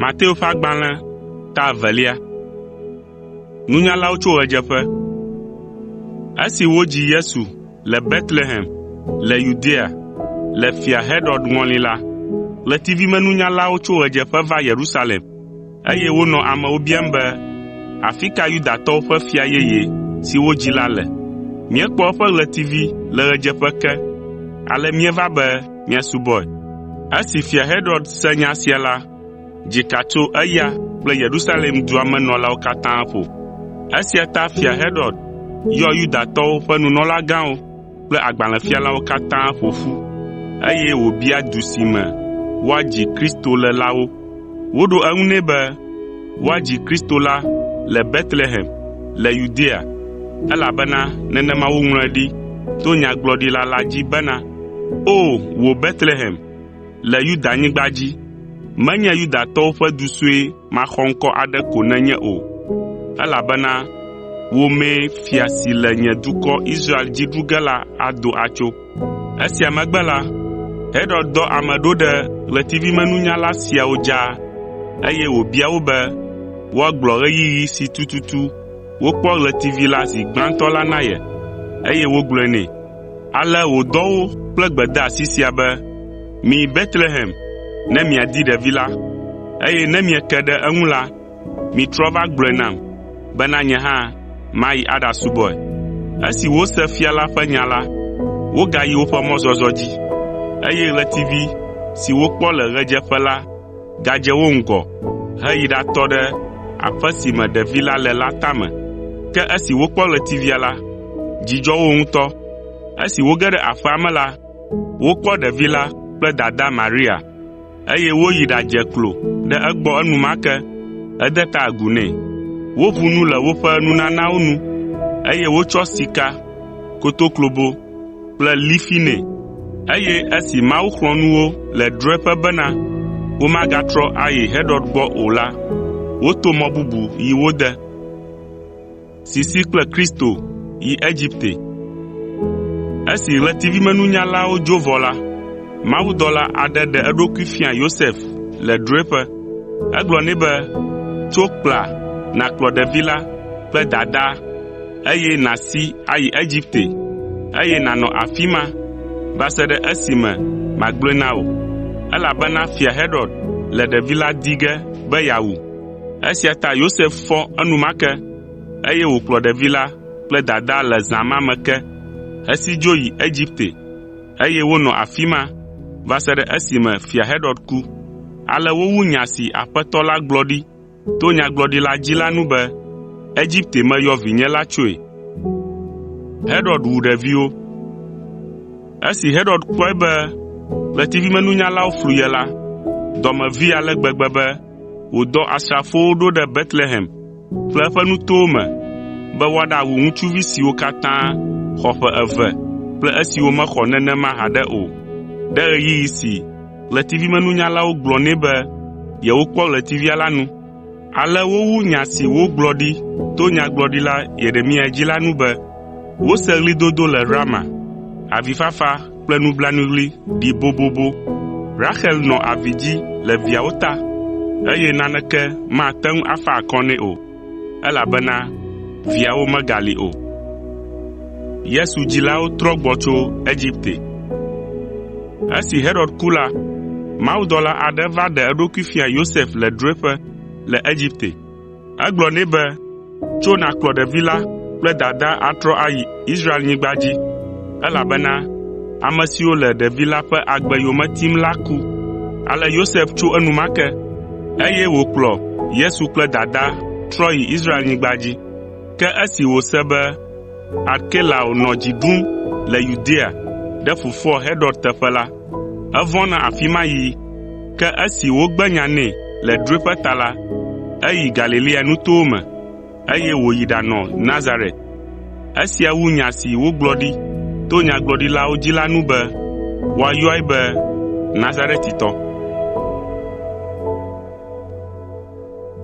Mateo ƒe agbalẽ ta evelia. Nunyalawo tso ɣedzeƒe. Esi wodzi Yesu le Betlehem le Yudea le Fia Herod ŋɔli la, ɣletivimenunyalawo tso ɣedzeƒe va Yerusalem, eye wonɔ amewo biam be, “Afi ka Yudatɔwo ƒe fia yeye si wodzi la le? Míekpɔ eƒe ɣletivi le ɣedzeƒe ke, ale míeva be míasubɔe.” Esi Fia Herod se nya sia la, dzika tso eya kple Yerusalem dua me nɔlawo katã ƒo. Esia ta Fia Herod yɔ Yudatɔwo ƒe nunɔlagãwo kple agbalẽfialawo katã ƒo ƒu, eye wòbia du si me woadzi Kristo le la wo. Woɖo eŋu nɛ be, “Woadzi Kristo la le Betlehem le Yudea, elabena nenema woŋlɔe ɖi to nyagblɔɖila la dzi bena, ‘O, wò Betlehem, le Yudanyigba dzi, menye Yudatɔwo ƒe du sue maxɔŋkɔ aɖe ko nènye o, elabena wò mee fia si le nye dukɔ Israel dzi ɖu ge la ado atso.’ ” Esia megbe la, Herod dɔ ame ɖo ɖe ɣletivimenunyala siawo dzaa, eye wòbia wo be woagblɔ ɣeyiɣi si tututu wokpɔ ɣletivi la zi gbãtɔ la na ye, eye wogblɔe nɛ. Ale wòdɔ wo kple gbedeasi sia be, “Miyi Betlehem ne miadi ɖevi la, eye ne mieke ɖe eŋu la, mitrɔ va gblɔe nam, bena nye hã mayi aɖasubɔe.” Esi wose fia la ƒe nya la, wogayi woƒe mɔzɔzɔ dzi, eye ɣletivi si wokpɔ le ɣedzeƒe la gadze wo ŋgɔ heyi ɖatɔ ɖe aƒe si me ɖevi la le la tame. Ke esi wokpɔ ɣletivia la, dzi dzɔ wo ŋutɔ. Esi woge ɖe aƒea me la, wokpɔ ɖevi la kple dadaa Maria, eye woyi ɖadze klo ɖe egbɔ enumake hede ta agu nɛ. Woʋu nu le woƒe nunanawo nu, eye wotsɔ sika, kotoklobo kple lifi nɛ. Eye esi Mawu xlɔ̃ nu wo le drɔ̃eƒe bena womagatrɔ ayi Herod gbɔ o la, woto mɔ bubu yi wo de. Esi ɣletivimenunyalawo dzo vɔ la, mawudɔla aɖe ɖe eɖokui fia Yosef le drɔ̃eƒe. Egblɔ nɛ be, “Tso kpla nàkplɔ ɖevi la kple dadaa, eye nàsi ayi Egipte, eye nànɔ afi ma va se ɖe esime magblɔe na wò, elabena Fia Herod le ɖevi la di ge be yeawu.” Esia ta Yosef fɔ enumake, eye wòkplɔ ɖevi la kple dadaa le zã ma me ke hesi dzo yi Egipte, eye wonɔ afi ma va se ɖe esime Fia Herod ku. Ale wowu nya si Aƒetɔ la gblɔ ɖi to nyagblɔɖila dzi la nu be, “Egipte meyɔ vinye la tsoe.” Esi Herod kpɔe be ɣletivimenunyalawo flu ye la, dɔ me vee ale gbegbe be wòdɔ asrafowo ɖo ɖe Betlehem kple eƒe nutowo me be woaɖawu ŋutsuvi siwo katã xɔ ƒe eve kple esiwo mexɔ nenema haɖe o, ɖe ɣeyiɣi si ɣletivimenunyalawo gblɔ nɛ be yewokpɔ ɣletivia la nu. Ale wowu nya si wogblɔ ɖi to nyagblɔɖila Yeremia dzi la nu be, “Wose ɣlidodo le Rama, avifafa kple nublanuiɣli ɖi bobobo. Rahel nɔ avi dzi le viawo ta, eye naneke mate ŋu afa akɔ nɛ o, elabena viawo megali o.” Esi Herod ku la, mawudɔla aɖe va ɖe eɖokui fia Yosef le drɔ̃eƒe le Egipte. Egblɔ nɛ be, “Tso nàkplɔ ɖevi la kple dadaa atrɔ ayi Israelnyigba dzi, elabena ame siwo le ɖevi la ƒe agbe yome tim la ku.” Ale Yosef tso enumake, eye wòkplɔ Yesu kple dadaa trɔ yi Israelnyigba dzi. Ke esi wòse be Arkelao nɔ dzi ɖum le Yudea ɖe fofoa Herod teƒe la, evɔ̃ na afi ma yiyi. Ke esi wogbe nya nɛ le drɔ̃eƒe ta la, eyi Galilea nutowo me, eye wòyi ɖanɔ Nazaret. Esia wu nya si wogblɔ ɖi to nyagblɔɖilawo dzi la nu be, “Woayɔe be Nazaretitɔ.”